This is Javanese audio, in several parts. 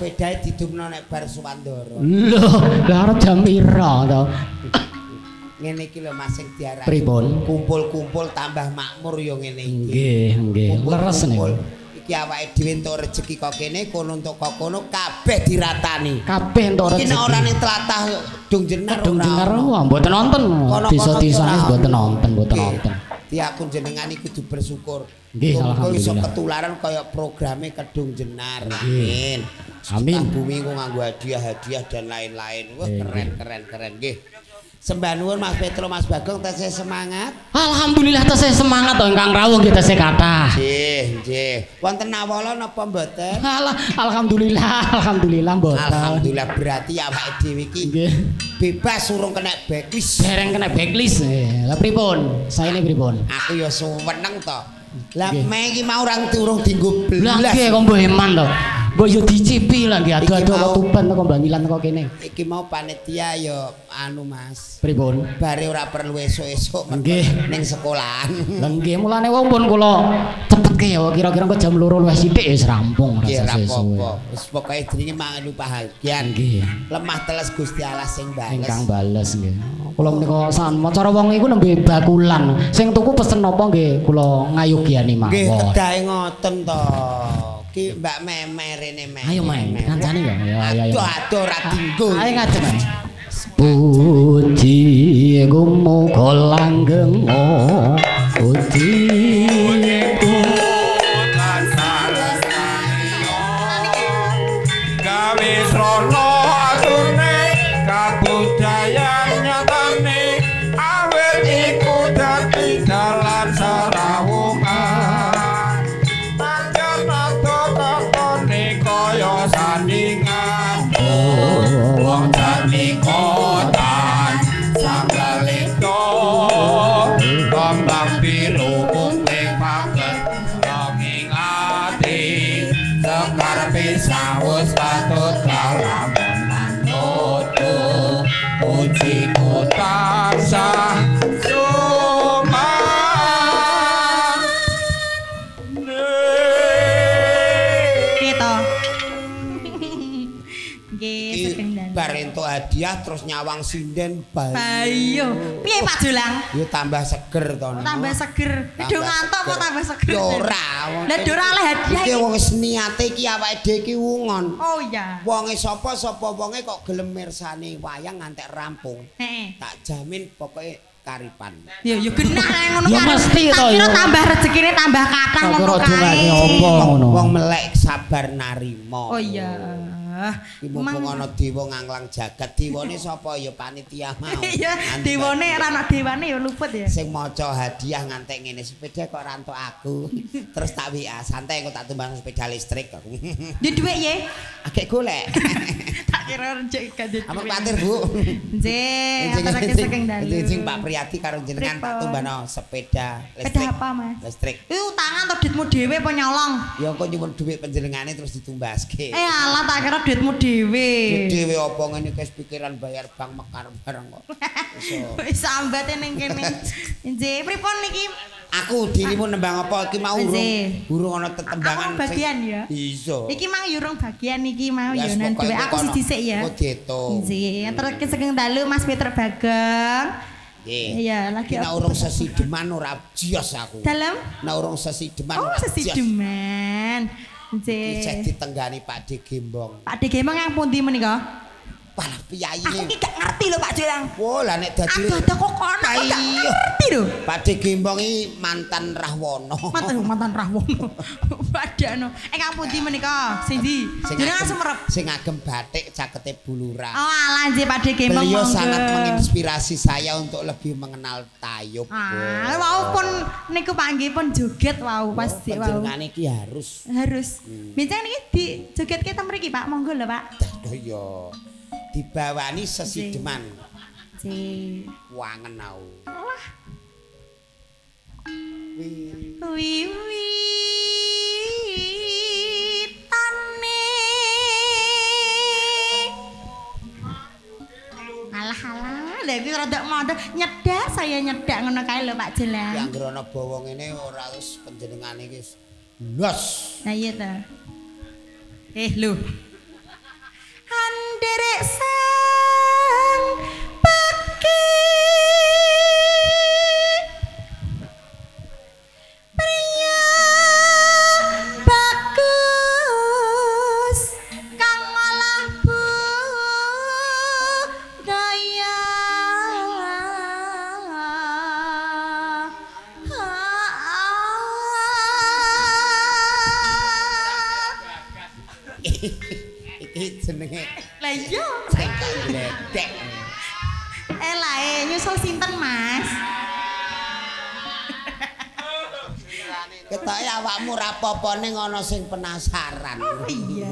Sepedae didumno nek bar Suwandara. Lho, lha arep jam pira to? Ngene iki lho Mas sing diarani. Pripun? Kumpul-kumpul tambah makmur ya ngene iki. Nggih, nggih. Leres niku. Iki awake dhewe entuk rejeki kok kene, kono entuk kok kono, kabeh diratani. Kabeh entuk Iki rejeki. nek ora ning tlatah Kedung Jenar Kedung Jenar wah mboten nonton. Desa-desane mboten nonton, mboten nonton. Diakun jenengan iki kudu bersyukur. Nggih, Muga iso alhamdulillah. ketularan kaya programe Kedung Jenar. Amin. Amin. Bumi ku nganggo hadiah-hadiah dan lain-lain. Wah, keren keren keren nggih. Sembah nuwun Mas Petro, Mas Bagong tesih semangat. Alhamdulillah tesih semangat to ingkang rawuh nggih tesih kathah. Nggih, nggih. Wonten nawala napa mboten? Alah, alhamdulillah, alhamdulillah mboten. Alhamdulillah berarti awake dhewe iki nggih bebas urung kena backlist. Dereng kena backlist. Lah pripun? Saene pripun? Aku ya suweneng to. Lah me iki mau ora urung dienggo Lah blas. nggih kok mbok eman to. Mbok yo dicipi lah nggih ado-ado kok Tuban kok Bangilan kok kene. Iki mau panitia ya anu Mas. Pripun? Bare ora perlu esuk-esuk nggih ning sekolahan. Lah nggih mulane wong pun kula cepetke ya kira-kira kok jam 2 luwih sithik wis rampung Nggih rasa ora sesuk. apa-apa. Wis pokoke jenenge mangan bahagian. Nggih. Lemah teles Gusti Allah sing bales. Ingkang bales nggih. Kula menika san cara wong iku nembe bakulan. Sing tuku pesen napa nggih kula ngayogiyani mawon. Nggih kedahe ngoten to. Ki Mbak Meme rene Meme. Ayo Meme, kancane ya. Ya ya. Aduh aduh ora dinggo. Ayo ngajeng. Puji gumuka langgeng puji gawe srana atune kabudayan nyatane awit iku dadi dalan sarawungan pancen ado katone kaya sandingan wong dadi kotan sanggalito kembang biru kuning paket ronging ati sekar pisang wis patut kalamun mantutu puji ku tansah suman. Piye to? Nggih, sugeng dalu. Bar entuk hadiah terus nyawang sinden bayu. Bayu. Piye Pak Jolang? Yo tambah seger to. Tambah seger. Do ngantuk apa tambah seger? Yo ora. Lah do ora oleh hadiah iki. Wong wis niate iki awake dhewe iki wungon. Oh iya. Wonge sapa-sapa wonge kok gelem mirsani wayang ngantek rampung. Heeh. Tak jamin pokoke karipan. Ya ya genah lah ngono Ya mesti to Tak kira ya. tambah rezekine tambah kathah Tak ngono kira kae. apa ngono. Wong melek sabar narima. Oh iya. Iki mumpung ana dewa nganglang jagat. Dewane sapa ya panitia mau. Iya, dewane ora ana dewane ya luput ya. Sing maca hadiah ngantek ngene sepeda kok ora entuk aku. Terus tak WA santai kok tak tumbang sepeda listrik aku. Di dhuwit ye. Agek golek. Tak kira rejek gak duwe. Ampun kuwatir, Bu. Nggih, aturake saking dalu. Njing Pak Priyadi karo jenengan tak tumbano sepeda listrik. Sepeda apa, Mas? Listrik. Itu utangan to duitmu dhewe apa nyolong? Ya engko nyuwun dhuwit panjenengane terus ditumbaske. Eh alah tak kira duitmu dhewe. Duit dhewe apa ngene iki pikiran bayar bank mekar bareng kok. Iso. Wis ambate ning kene. Nggih, pripun niki? Aku dirimu nembang apa iki mau urung ana tetembangan aku bagian ya. Iso. Iki mang yurung bagian iki mau ya nan dhewe aku siji sik ya. Engko diitung. Nggih, aturake saking dalu Mas Peter Bagong. Nggih. Iya, lagi nek urung sesideman ora jios aku. Dalem? Nek urung sesideman. Oh, sesideman. Nggih. Isih ditenggani Pak D Gembong. Pak D Gembong yang pundi menika? Walah piyayi. Aku ki gak ngerti lho Pak Jolang. Wah, lah nek dadi aduh kok kono aku gak ngerti lho. Pak D Gembong iki mantan Rahwana. Mantan Rahwana. Padano. Kang pundi menika? Sing ndi? Jenengan sumerep. Sing agem batik cakete Bulura. Oh, alah nggih Pak D Gembong. Beliau sangat menginspirasi saya untuk lebih mengenal tayub. Ah, wau pun niku Pak nggih pun joget wau pasti wau. Panjenengane iki harus. Harus. Bincang niki di jogetke teng mriki Pak, monggo lho Pak. Aduh ya. Dibawani sesideman. Nggih. Wangen au. Wah. Wiwitane. Alah alah, lha iki rada modho nyedak saya nyedak ngono kae lho Pak Jelang. Ya anggere ana bawa ngene ora wis panjenengane iki los. Lah iya ta. Lho. Lirik sang peki Priya bagus kang ngolah budaya. Iki jenenge Lah iya. cengkok gledek. Eh lae nyusul sinten Mas? Ketoke awakmu ra apa-apa ning ana sing penasaran. Oh iya.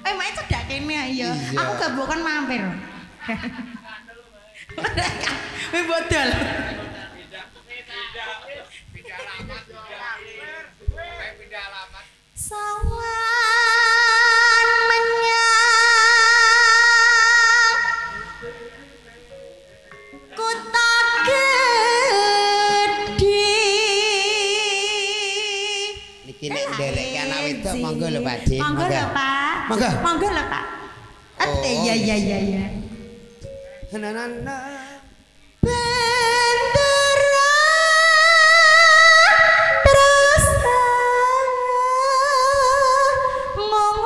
Eh mae cedhak kene ya. Iya. Aku gak mbok kon mampir. Wih bodol. Sawan menyang kutha gedhe. Niki nek ndelekke anak wedok monggo lho Pak Dik. Monggo lho Pak. Monggo. Monggo lho Pak. Oh. Iya iya iya iya. Na na na. Bendera terus mung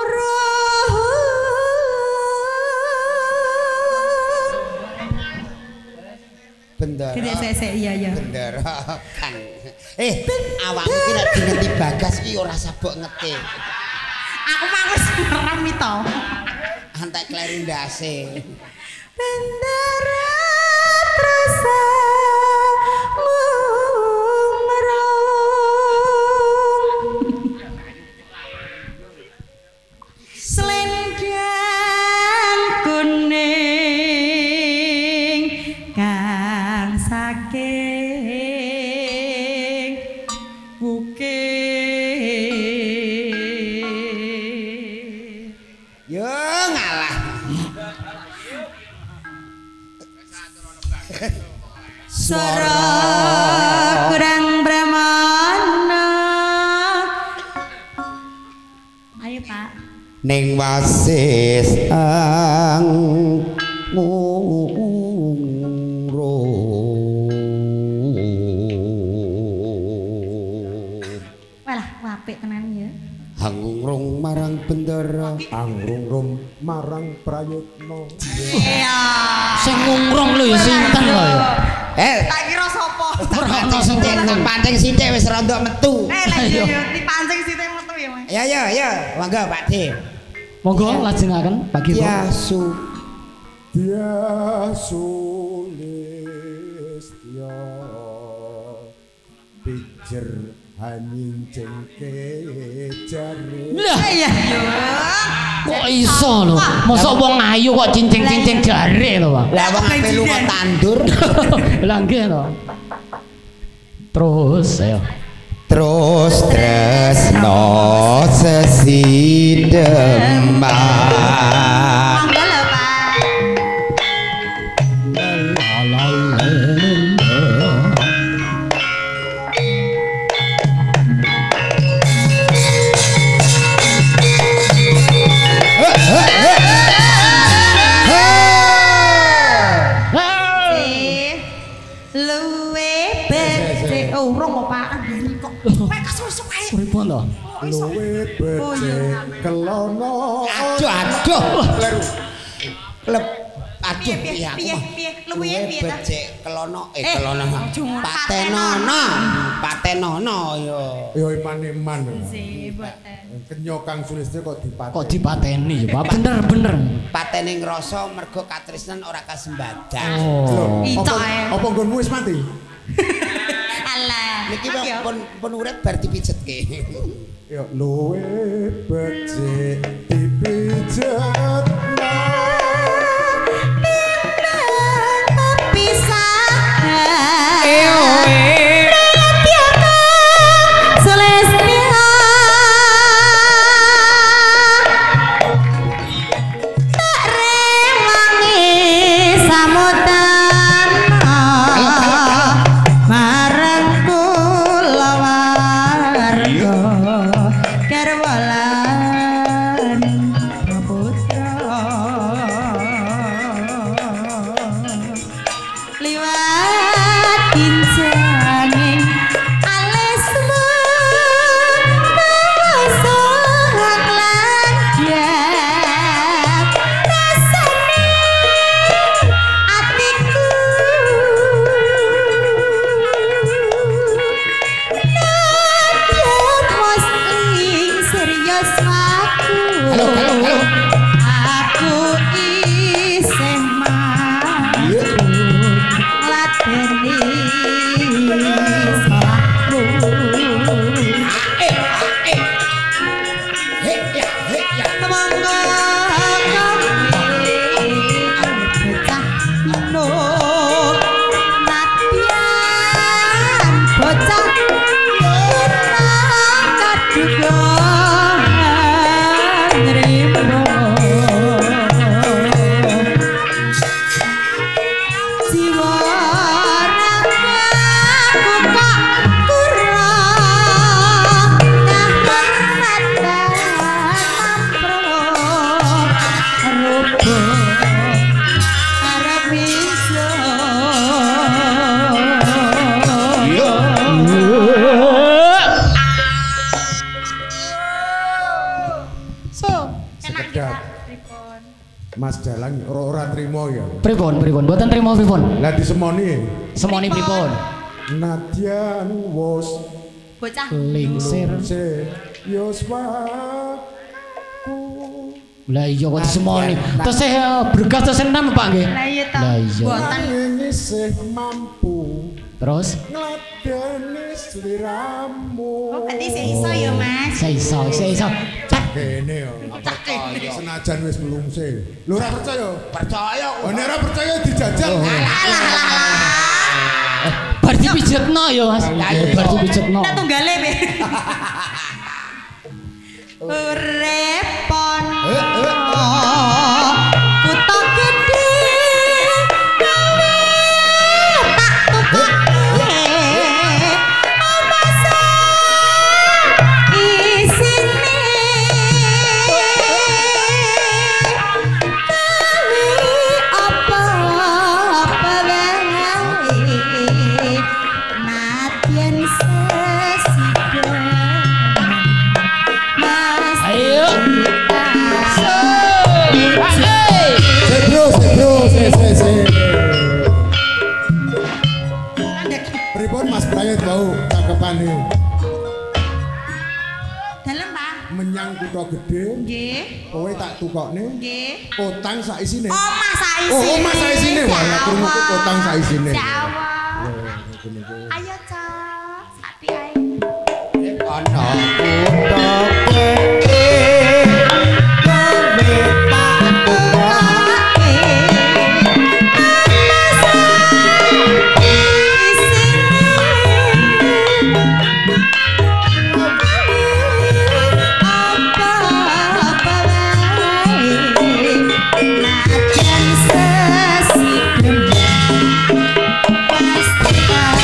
Bendera. Gede sek iya iya. Bendera kang. Eh, awakmu ki nek dingerti Bagas ki ora sabuk ngete. Aku mah wis merem to. Antek kleru ndase. Bendera terus mung Selendang kuning kang saking bukit. Yo ngalah. Suara kurang bramana. Ayo Pak. Ning wasis ang ngungrung. Walah, apik tenan ya. Hangungrung marang bendera, Angrungrung marang prayitna. Iya. Sing ngungrung lho ya sinten lho ya. Eh, Tak kira sapa. Ora ono sing tak ngungrung. pancing sithik wis rondok metu. Eh, lah iya iya, dipancing sithik metu ya, Mas. Ya ya ya, monggo Pak D. Monggo lajengaken Pak Gito. Ya su Dia sulistya pijer hanyincingke jare. Lah Iya iya. kok iso lho. Mosok wong ayu kok cincing-cincing jare lho, Pak. Lah wong ape lunga tandur Lah nggih to. Terus ayo. terus tresno sesideman. Monggo lho, Pak. La la la la. Sih. Luwe becik. Oh, urung kok, Pak. Andani kok. Mek kesusu ae. Pripun to? Luwe becik kelono. Aduh aduh. Lep aduh Piye, piye, piye aku piye, mah. piye, luwe piye ta? Becik kelono eh Eh, kelono. aja ngono. Patenono, patenono yo. Yo iman-iman. Sih, boten. Kenyo Kang Sulistya kok dipateni. Kok dipateni ya, Pak? Bener-bener. Patene ngrasa mergo katresnan ora kasembadan. Oh. Icok Apa ae. apa nggonmu wis mati? Alah. Niki Mati ya. pun urip bar dipijetke. Yo luwe becik dipijet. Marang kula warga garwa lan putra. ngladeni salahmu. He ya he ya. Monggo kowe bocah nom nadyan bocah kutha kaduga nrimo jiwa ragaku kok kurang kahormatan mamro rupa arep iso. So, Sekedap. Mas Dalang ora trimo ya. Pripun pripun? Mboten trimo pripun? Lah disemoni. Semoni pripun? Nadyan wos Bocah Lingsir. se yoswaku. Lah iya kok disemoni. Tesih bergas tesih enem Pak nggih. Lah iya to. Lah iya. Mboten Nanging isih mampu Terus ngladeni sliramu. Oh, berarti sik iso ya, Mas. saya iso, saya iso. Cak. Kene yo. Percaya. Senajan wis mlungse. Lho ora percaya? Percaya. Oh nek ora percaya dijajal. Bar dipijetno ya Mas. Lah iya. Bar dipijetno. Tak tunggale pe. Urip ana kutha gedhe gawe tak tukoke omah sak isine gawe apa-apa wae nadyan sesidan Mas. Ayo. Se bro, se bro, se se se. Pripun Mas Prayit wau cakepane Dalem, Pak. menyang kutha gedhe, Nggih. kowe tak tukokne Nggih. kotang sak isine. Omah sak isine. Oh, omah sak isine. Wah, Ya krunguku Allah. kotang sak isine. Ya Allah. Ayo, Cok. Sak ae. Ana kutha gedhe gawe tak Tukoke omah sak isine. Apa-apa wae nadyan sesidem pasti tak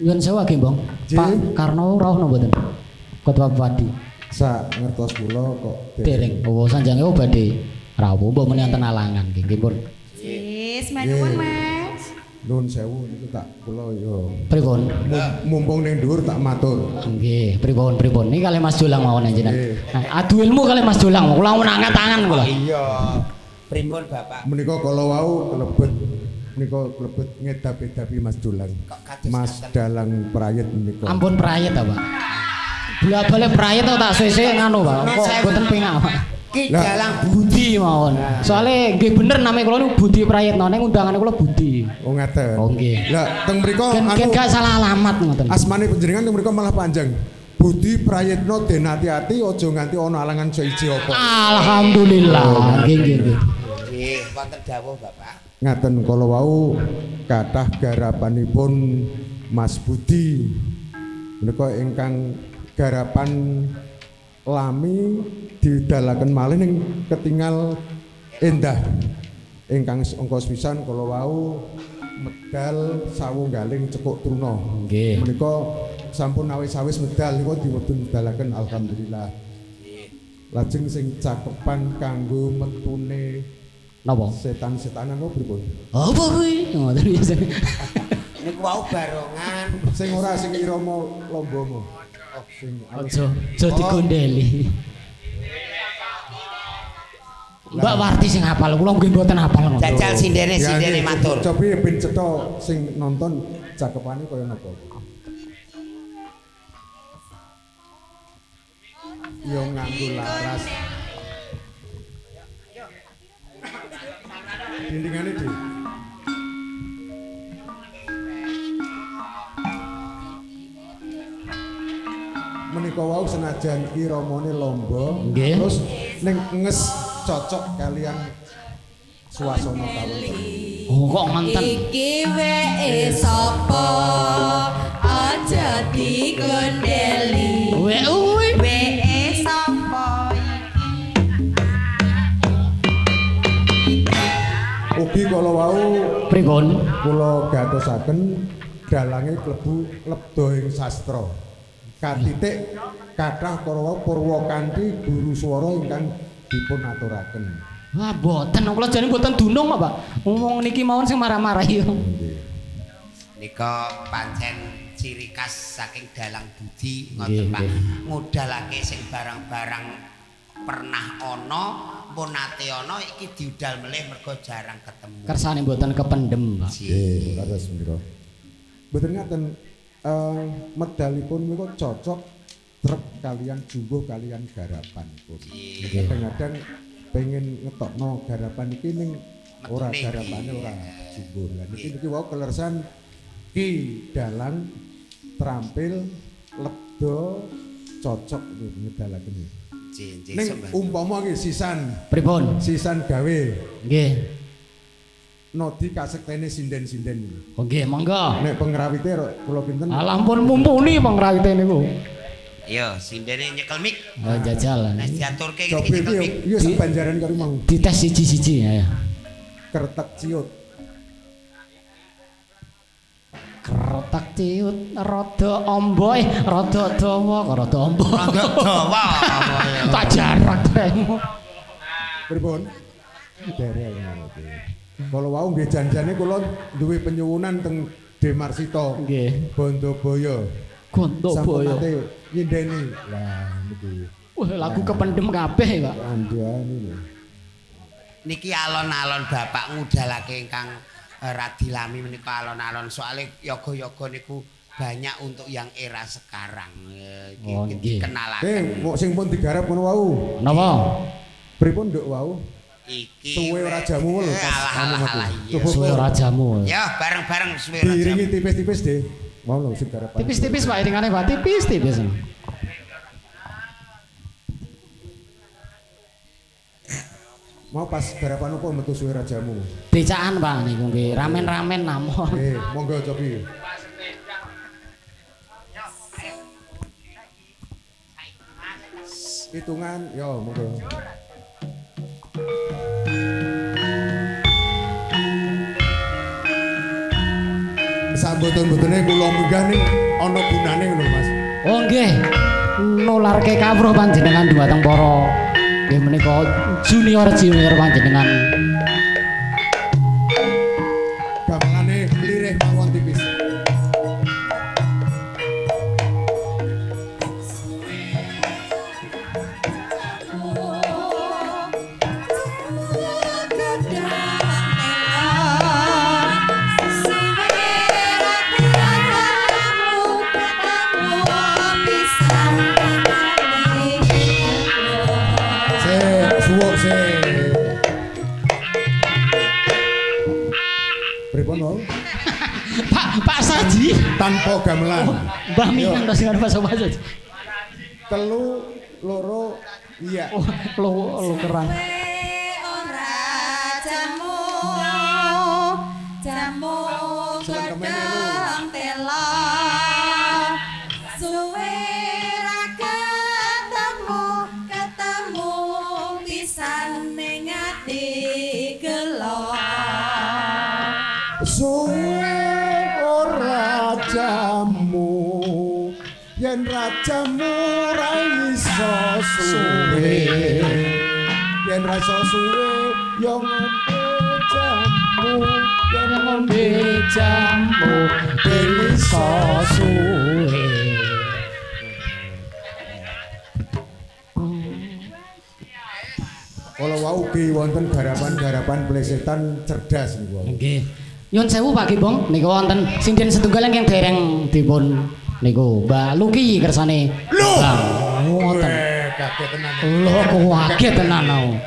Nyuwun sewu nggih, Bang. Pak Karno rawuh napa mboten? Ketua Padi. Sak ngertos kula kok dereng. Oh, sanjange badhe rawuh mbok menawi enten alangan nggih nggih pun. Nggih, semanuwun Mas. Nuwun sewu niku tak kula ya. Pripun? Mumpung ning dhuwur tak matur. Nggih, pripun pripun. Niki kalih Mas Jolang mawon jenengan. Nah, adu ilmu kalih Mas Jolang. Kula mun angkat tangan kula. Iya. Pripun Bapak? Menika kala wau kelebet menika klebet ngedap-edapi Mas Jolang. Mas Dalang Prayit menika. Ampun prayit ta, Pak. Bola-balik prayit tak suwe-suwe nganu, Pak. Kok mboten penak, Pak. Ki Dalang Budi mawon. Soale nggih bener name kula niku Budi Prayitno, ning undangane kula Budi. Oh ngaten. Oh nggih. Lah teng mriku anu gak salah alamat ngoten. Asmane panjenengan teng mriku malah panjang. Budi Prayitno den ati-ati aja nganti ana alangan seiji apa. Alhamdulillah. Nggih nggih nggih. Nggih, wonten dawuh Bapak. Ngaten kala wau kathah garapanipun Mas Budi. Menika ingkang garapan lami didalaken malih ning ketingal endah. Ingkang angka sepisan kala wau medal sawunggaling cekuk truna. Nggih. Menika sampun awis-awis medal niku dipun medalaken alhamdulillah. Lajeng sing cakepan kanggo metune napa? Setan-setanan apa pripun? Apa kuwi? Ngoten iki. Niku wau barongan sing ora sing irama lombomo. Oh, sing aja aja digondeli. Mbak Warti sing hafal, kula nggih mboten hafal ngoten. Jajal sindene sindene matur. Cobi ben cetha sing nonton cakepane kaya napa. Yo nganggo laras. Dindingane di. Menika wau senajan iramane lomba, terus ning nges cocok kalian suasana kawonten. Oh kok ngonten. Iki weke sapa aja digondeli. Weke sapa iki. Ugi kala wau pripun? Kula gatosaken dalange klebu lebda ing sastra. Katitik kathah para wau purwakanthi guru swara ingkang dipun aturaken. Wah, mboten kula jane mboten dunung kok, Pak. Wong niki mawon sing marah-marah iki. Nika pancen ciri khas saking Dalang Budi ngoten Pak. Ngudalake sing barang-barang pernah ana, pun nate ana iki diudal melih mergo jarang ketemu. Kersane mboten kependem, Pak. Nggih, leres menika. Mboten ngaten medalipun menika cocok trep kalian jumbuh kalian garapanipun. Kadang-kadang pengen ngetokno garapan iki ning ora garapane ora jumbuh. Lah niki niki wau kelersan ki dalang terampil lebda cocok ngedalaken. Ning umpama iki sisan pripun? Sisan gawe. Nggih. Nodi kasektene sinden-sinden. Oh nggih, monggo. Nek pengrawite kula pinten? Alah ampun mumpuni pengrawite niku. Iya, sindene nyekel mik. Oh, jajal. Nek diaturke iki nyekel mik. Iya, sak banjaran karo mau. Dites siji-siji ya. Kretek ciut. Kretek ciut rada amba, rada dawa, rada amba. Rada dawa. Tak jarak tremu. Pripun? Dereng ngono iki. Kala wau nggih janjane kula duwe penyuwunan teng Demarsita. Nggih. Bondoboyo. Bondoboyo. Sampun nate nyindeni. Lah niki. Wah, lagu kependem kabeh, Pak. Andhane lho. Niki alon-alon Bapak ngudalake ingkang radi lami menika alon-alon soalé yoga-yoga niku banyak untuk yang era sekarang. Iki dikenalaken. Mok sing pun digarap ngono wau. Napa? Pripun nduk wau? Iki suwe ora jamu lho. Alah iya. Suwe ora jamu. Ya bareng-bareng suwe ora jamu. Diiringi tipis-tipis deh. Mau lho sing garapan. Tipis-tipis Pak iringane Pak, tipis-tipis. Mau pas garapan opo metu suwe ora jamu? Becaan Pak niku nggih, ramen-ramen namon. Nggih, monggo cobi. Hitungan yo monggo. Samboten-mbotene kula munggah ning ana gunane ngono Mas. Oh nggih. Nularke kawruh panjenengan dhumateng para nggih menika junior-junior panjenengan. Gamelane lirih mawon tipis. Pak Saji tanpa gamelan. Oh, Mbah Minang to sing arep Pak Saji. Telu loro iya. Oh, lo kerang. Ora jamu jamu godhong telo suwe ra ketemu ketemu pisan ning ati gelo. Suwe ora jamu yen rajamu ra iso suwe, yen ra iso suwe yo ngombe jamu, yen ngombe jamu ben iso suwe. Kala wau ugi wonten garapan-garapan plesetan cerdas niku. Nggih. Nyun sewu Pak Gibong, niku wonten sinden setunggal ingkang dereng dipun niku Mbak Luki kersane. Lho, ngoten. Kaget tenan. Lho, kaget tenan aku.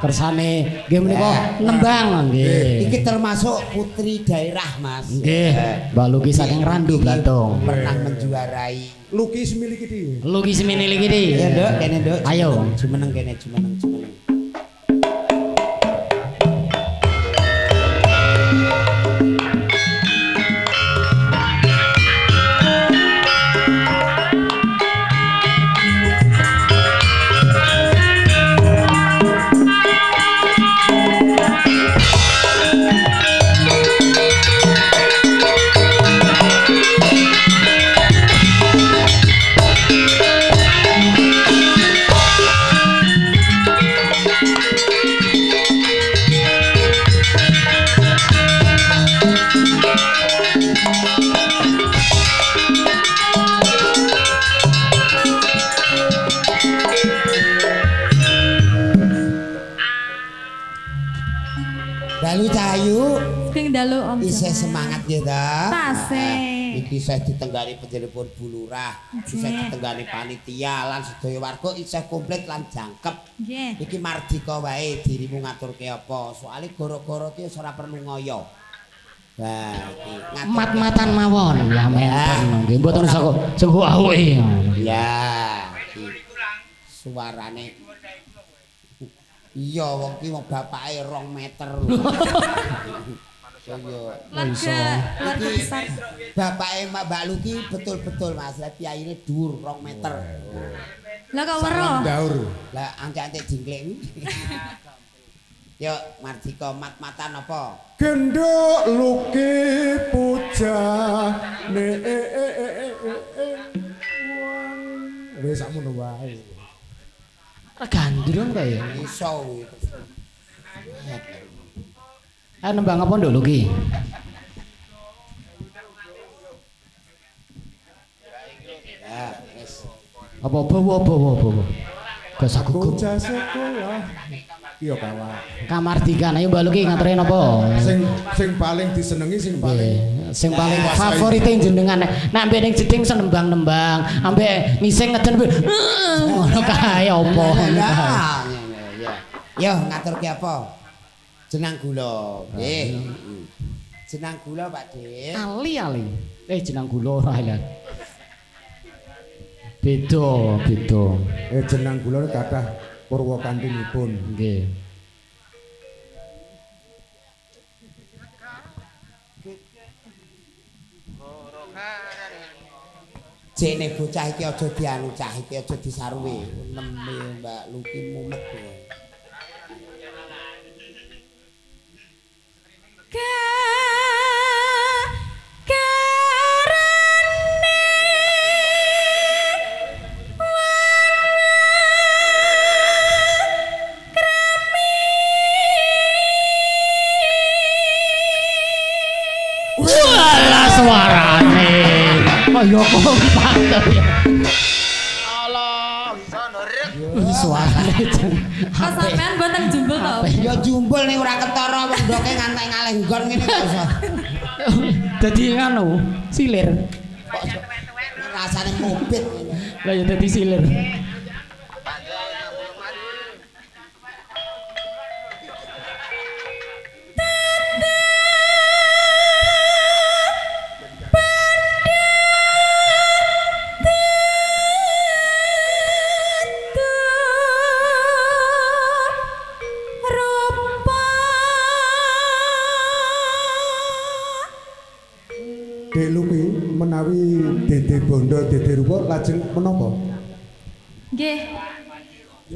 Kersane nggih menika nembang nggih. Iki termasuk putri daerah, Mas. Nggih, Mbak Luki saking Randu Blatung. Pernah menjuarai. Luki semiliki dhewe. Luki semiliki dhewe. Ya, Nduk, kene, Nduk. Ayo, jumeneng kene, jumeneng, jumeneng. Isih semangat nggih ta? Tasih. Iki isih ditenggani panjenengan Bu Lurah, isih ditenggani panitia lan sedaya warga isih komplit lan jangkep. Nggih. Iki mardika wae dirimu ngaturke apa? Soale gara-gara ki ora perlu ngoyo. Lah iki mat-matan mawon ya menten nggih mboten usah kok sungguh ahuke. Ya iki suarane. Iya wong ki wong bapake 2 meter lho. Iya, keluarga besar. Bapake Mbak Luki betul-betul Mas, lah piyayine dhuwur 2 meter. Lah kok weruh? Lah angke-angke jingklik. Yo mardika mat-matan apa? Genduk Luki pujane wis sakmono wae. Gandrung kae. Iso kuwi. Ayo nembang apa nduk Luki? Ya, wis. Apa bawa bawa bawa. Gak usah gugup. Bocah sekolah. Iya kawan. Kamardikan ayo Mbak Luki ngaturi napa? Sing paling disenengi sing paling sing paling favorite jenengan nek ambek ning jeding senembang-nembang, ambek ngising ngeden ngono kae apa ngono kae. Ya, ngaturke apa? Jenang gula. Nggih. Jenang gula Pak Dik. Ali-ali. Jenang gula ora lha. Beda, beda. Jenang gula kathah purwakantinipun. Nggih. Jene bocah iki aja dianu cah iki aja disaruwe. Nembe Mbak Luki mumet. Ga Yo kompak to ya. Allah, iso nurut. Suarane jan. Kok sampean mboten jumbul to? Ya jumbul ning ora ketara wong ndoke ngantek ngalih nggon ngene kok iso. Dadi ngono, silir. Rasane mubit ngene. Lah ya dadi silir. Dek Lumi menawi Dede Bondo Dede Rupa lajeng menapa? Nggih.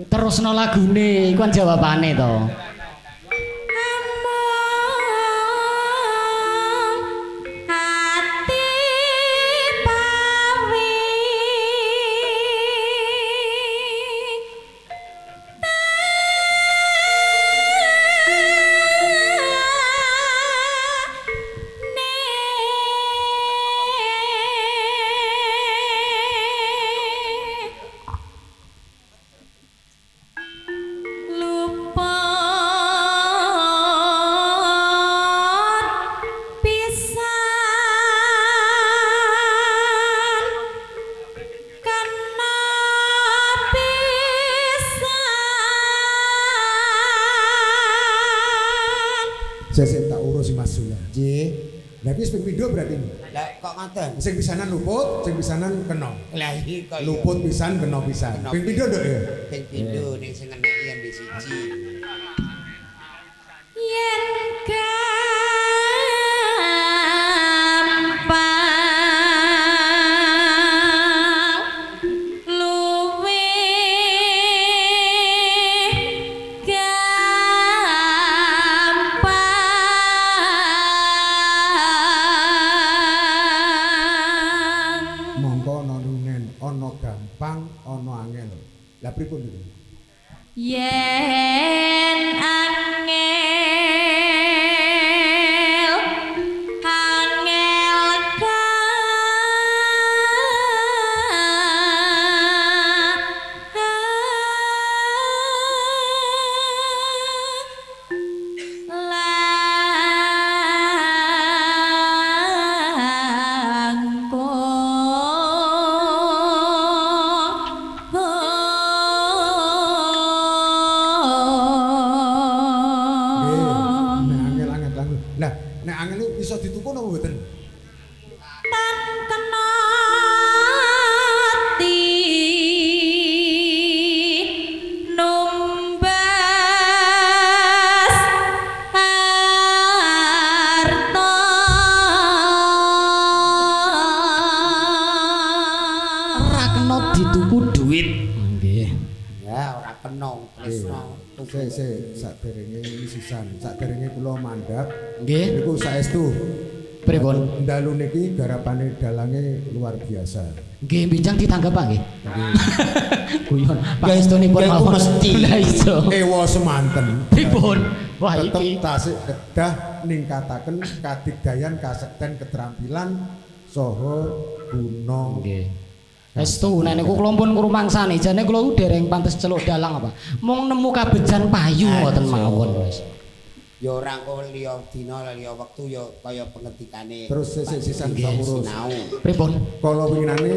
Terusno lagune, iku kan jawabane to. Ati pawi Sesek tak urus Mas Sula. Nggih. Lah iki ping pindho berarti. Lah kok ngoten? Sing pisanan luput, sing pisanan kena. Lah iki kok luput pisan kena pisan. Ping pindho nduk ya? Ping pindho ning sing ngeneki ambek siji. Yen gampang luwe gampang. Mongko ana nunen, ana gampang, ana angel. Lah pripun niku? Yen angel angel langkung. Nek angel angel langkung. Lah nek angel iku iso dituku napa mboten? Tan kena numbas harta. Ora kena dituku duit. Nggih. Ya ora kena tresno. Sik sik saderenge sisan, saderenge kula mandhap. Nggih. Niku saestu. Pripun? Dalu niki garapane dalange luar biasa. Nggih, binjang ditanggap Pak nggih. Nggih. Guyon. Pangestunipun Ya, iku mawon. mesti. Lah iso. Ewa semanten. Pripun? Wah Tetep iki. tasik kedah ningkataken kadigdayan kasekten keterampilan saha guna. Nggih. Estu nek niku kula pun ngrumangsani jane kula dereng pantes celuk dalang apa. Mung nemu kabejan payu ngoten mawon wis. Ya ora engko liya dina liya wektu ya kaya pengendikane. Terus sik sisan Nggih. urus. Sinau. Pripun? Kala winginane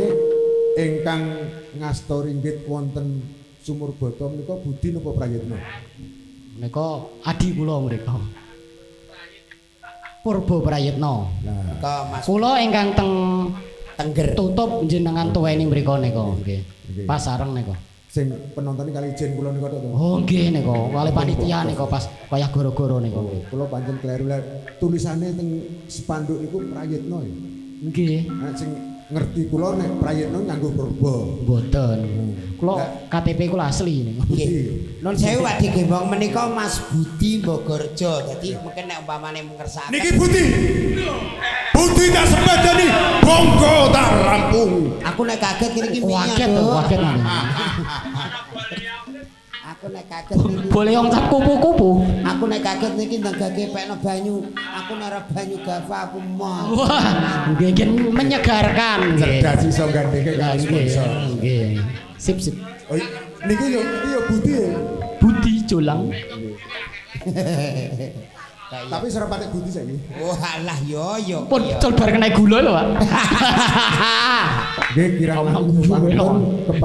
ingkang ngasta ringgit wonten Sumur Bata menika Budi napa Prayitna? Menika adi kula mriku. Purba Prayitna. Lah, Ka Mas Kula ingkang teng Tengger. tutup jenengan tuweni mriku nika nggih. Nggih. Pas sareng nika. Sing penontone kali ijen kula nika tok to. Oh nggih nika, kali panitia nika pas wayah goro-goro nika. Oh, kula pancen kleru lah. Tulisane teng spanduk niku Prayitna ya. Nggih. Nek sing ngerti kula nek Prayitna nganggo purba. Mboten. Kula KTP kula asli niku. Nggih. Nun sewu Pak Digembong menika Mas Budi Bogorjo. Dadi mungkin nek umpamane ngersakaken Niki Budi. Budi tak sepedani, bongko tak rampung. Aku nek kaget ngene iki Kaget to, kaget. Aku nek kaget niki. Boleh wong cap kupu-kupu. Aku nek kaget niki ndang gepekno banyu. Aku nek ora banyu gava aku moh. Wah, nggih nggih menyegarkan nggih. Cerdas iso gandheke karo sponsor. Nggih. Sip sip. Oh, niki yo iki yo Budi ya. Budi Jolang. Tapi ora patek Budi saiki. Oh alah yo yo. Pun col bar kena gula lho, Pak. Nggih kirang pantun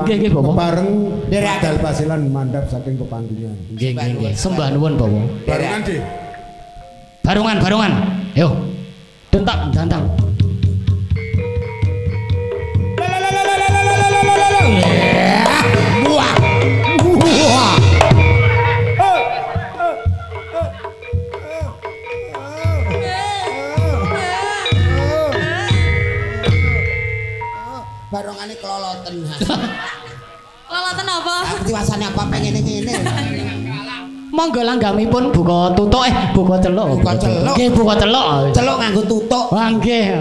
Nggih nggih Bapak. Kepareng Medal Pasilan mandhap saking pepanggungan. Nggih nggih nggih. Sembah nuwun Bapak. Barengan Dik. Barungan barungan. Yo. Dentak dantang. Wah. Wah. Barongane keloloten. Keloloten apa? Aku diwasane apa pengen ngene. Monggo langgamipun buka tutuk buka celuk. Buka celuk. Nggih buka celuk. Celuk nganggo tutuk. Wah nggih.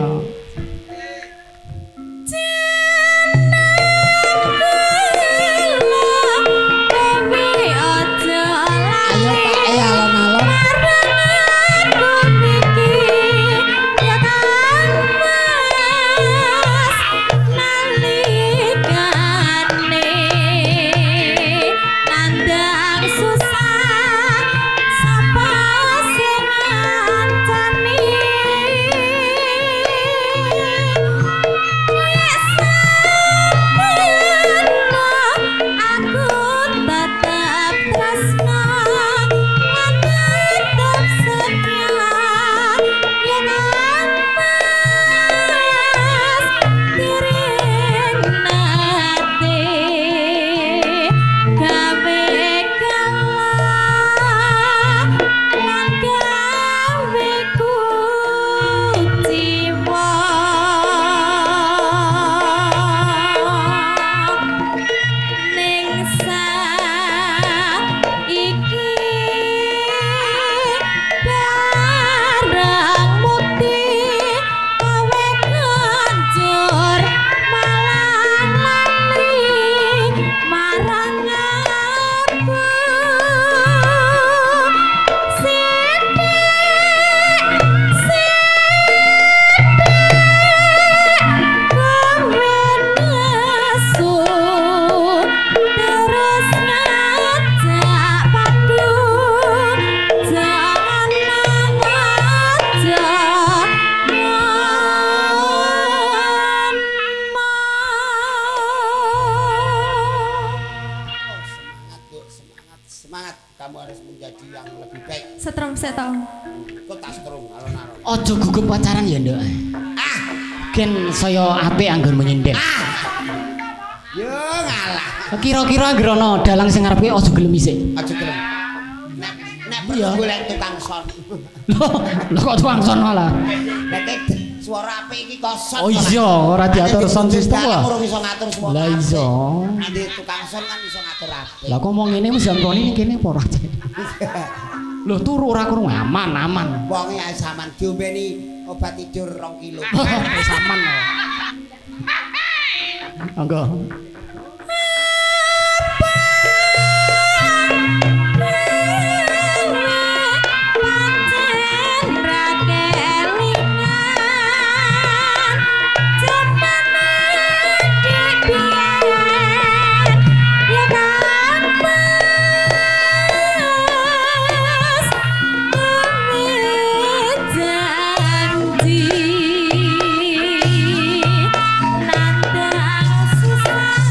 Ayo Pak alon-alon. Aja gugup pacaran ya, Nduk. Ah, gen saya apik anggon menyenden. Ah. Yo ngalah. Kira-kira anggere ana dalang sing ngarepe aja gelem isik. Aja gelem. Nek nek perlu golek tukang son. Lho, lho kok tukang son malah. Nek suara apik iki kok son. Oh iya, ora diatur sound system wae. Ora iso ngatur suara. Lah iya. Nanti tukang son kan iso ngatur apik. Lah kok ngomong ngene mesti ngkoni ning kene apa ora? Lho turu ora krungu aman aman. Wonge ae saman diombeni obat tidur 2 kilo. Wis aman. Monggo. Nandang susah.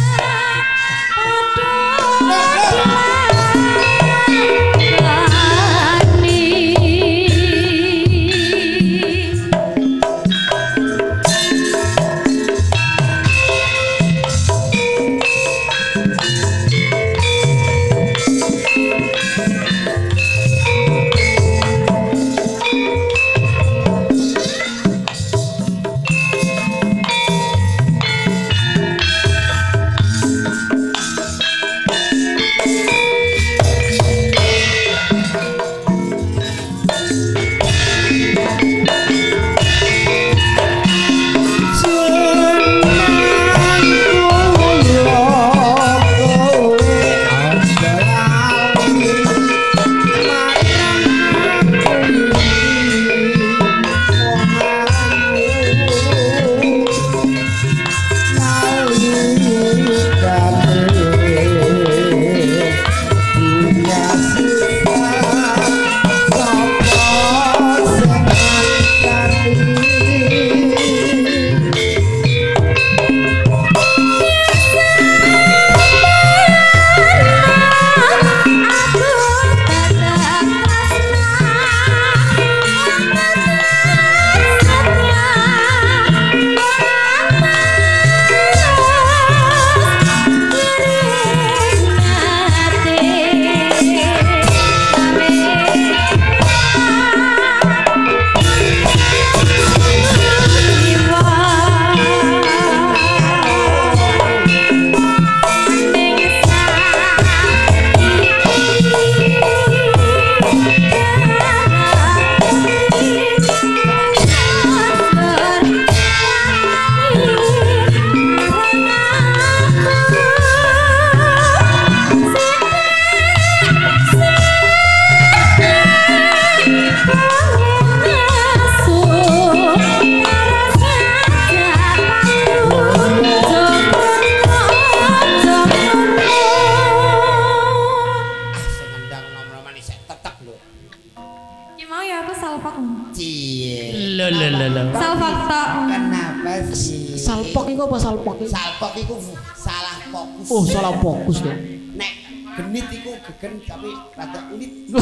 iku apa salpok iku? Salpok iku salah fokus. Oh, salah fokus to. Nek genit iku gegen tapi rada ulit.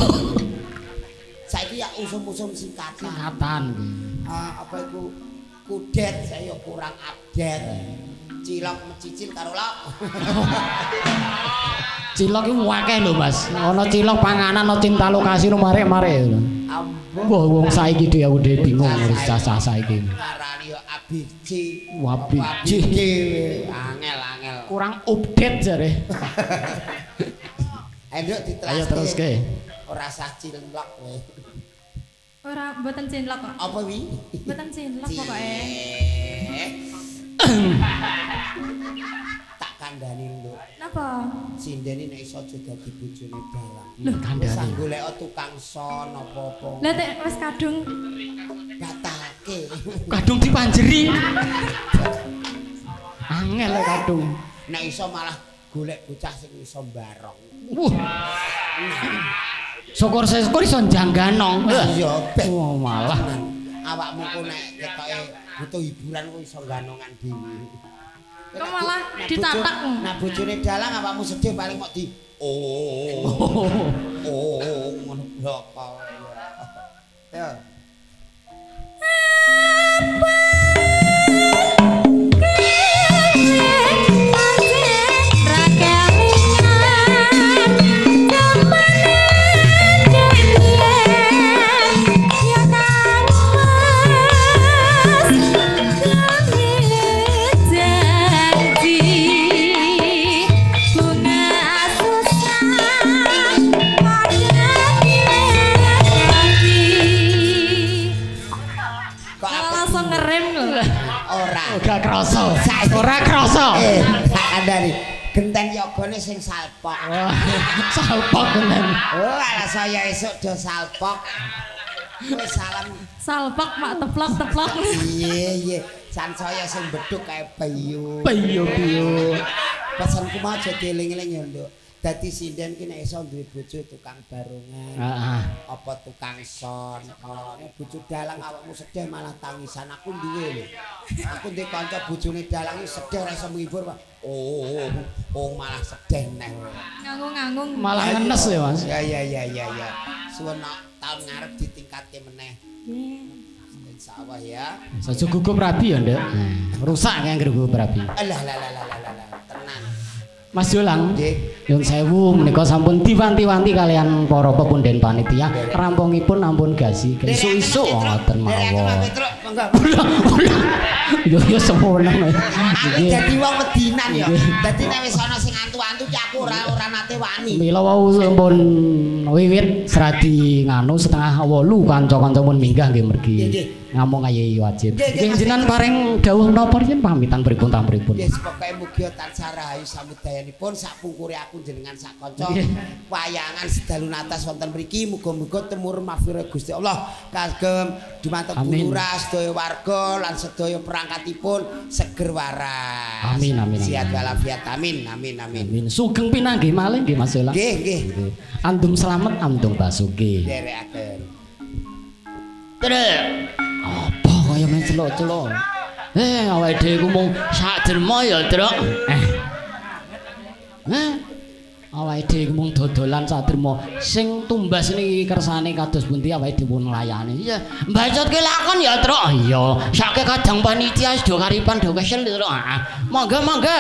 Saiki ya usum-usum singkatan. Singkatan nggih. Apa iku kudet saya kurang update. Cilok mecicil karo lok. Cilok iku akeh lho, Mas. Ana cilok panganan, ana cinta lokasi no marek-marek lho. Wah, wong saiki dhewe aku dhewe bingung ngurus cah-cah saiki. Ngarani yo ABC. ABC. Angel-angel. Kurang update jare. Ayo diteruske. Ayo teruske. Ora sah cilok kowe. Ora mboten cinlok kok. Apa wi? Mboten cinlok pokoke. Tak kandhani nduk. Napa? Sindene nek iso aja dadi bojone dalang. Lho, kandhani. Wis golek tukang son apa-apa. Lah tek wis kadung batalke. Kadung dipanjeri. Angel lho kadung. Nek iso malah golek bocah sing iso mbarong. Wah. Syukur-syukur iso jangganong. Iya, oh, malah awakmu ku nek ketoke butuh hiburan ku iso ganongan dhewe. Kok malah ditatak. Nek bojone dalang awakmu sedih paling mok di oh. Oh, ngono bloko. Ya. Apa Ora krasa. Tak kandhani. Genten yogane sing salpok. Salpok genten. Oh, ala saya esuk do salpok. Wis salam salpok mak teplok-teplok. Iya, iya. Sansaya sing bedhug kae bayu. Bayu biyu. Pesenku mau aja dieling-eling ya, Nduk. Dadi sinden ki nek iso duwe bojo tukang barongan. Heeh. Apa tukang son. Nek bojo dalang awakmu sedih malah tangisan. Aku duwe lho. Aku ndek kanca bojone dalang sedih ora iso menghibur, Pak. Oh, oh malah sedih neh. Ngangung-ngangung. Malah ngenes ya, Mas. Ya ya ya ya ya. Suwun taun ngarep ditingkatke meneh. Nggih. Insyaallah ya. Aja gugup rabi ya, Nduk. Rusak kaya gugup rabi. Alah lah lah lah lah. Tenan. Mas Jolang, nyun sewu menika sampun diwanti-wanti kalian para pepunden panitia, rampungipun ampun gasi. Isuk-isuk ngoten mawon. Yo yo semono. Aku dadi wong wedinan ya. Dadi nek wis ana sing antu-antu ki aku ora nate wani. Mila wau sampun wiwit sradi nganu 7:30 kanca-kanca pun minggah nggih mergi. Ngamung ayi wajib. Nggih jenengan paring dawuh napa riyen pamitan pripun ta pripun. Nggih pokoke mugi tansah rahayu samudayanipun sakpungkure aku jenengan sak kanca wayangan sedalu natas wonten mriki muga-muga temur mafira Gusti Allah kagem dumateng lurah sedaya warga lan sedaya perangkatipun seger waras. Amin amin. Sehat walafiat. Amin amin amin. Amin. Sugeng pinanggih malih nggih Mas Jolang. Nggih nggih. Andum slamet andum basuki. Nderekaken. Trek. Apa kaya men celok-celok. Awake dhewe ku mung sak derma ya, Truk. Awake dhewe mung dodolan sak derma. Sing tumbas niki kersane kados pundi awake dhewe nglayani. Iya, mbacutke lakon ya, Truk. Iya, sake kadang panitia wis do karipan do kesel, Truk. Monggo, monggo.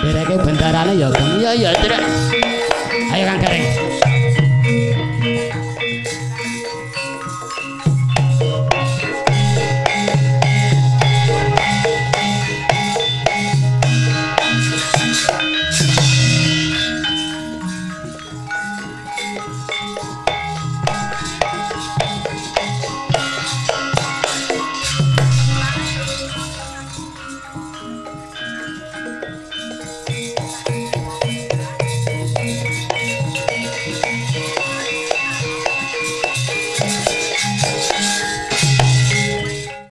Dereke bendarane ya, Kang. Iya, iya, Truk. Ayo Kang Gareng.